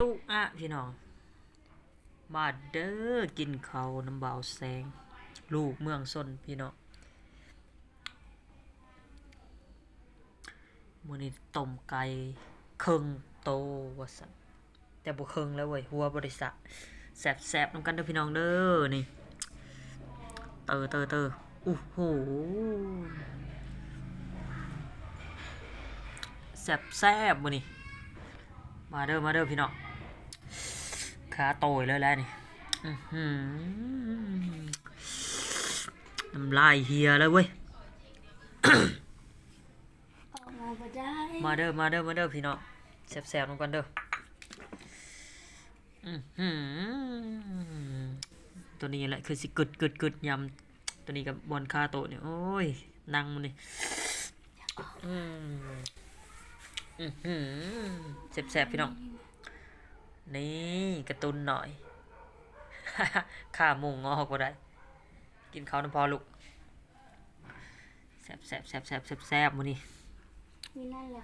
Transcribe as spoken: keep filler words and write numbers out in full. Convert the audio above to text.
ตุ๊อะพี่น้อง มาเด้อกินข้าวนำบ่าวแสง ลูกเมืองชนพี่น้อง มื้อนี้ต้มไก่เคิ่งโตว่าซั่น แต่บ่เคิ่งแล้วเว้ย หัวบ่ได้สระ แซ่บๆนำกันเด้อพี่น้องเด้อ นี่ เตอเตอเตอ โอ้โห แซ่บๆมื้อนี้ มาเด้อ มาเด้อพี่น้อง ขาโตยเลยแหละนี่ อื้อหือ น้ำลายเฮียเลยเว้ย ออกมาบ่ได้ มาเด้อ มาเด้อ มาเด้อพี่น้อง แซ่บๆนำกันเด้อ อื้อหือ ตัวนี้แหละคือสิกึดกึดกึดยำ ตัวนี้กับบอนคาโตะเนี่ย โอ้ย นั่งมันนี่ อืม อื้อหือ แซ่บๆพี่น้อง นี่การ์ตูนหน่อย ข้าหมูงอกบ่ได้ กินข้าวนำพ่อลูก แซ่บๆ แซ่บๆ แซ่บๆมื้อนี้ มีนั่นแหละ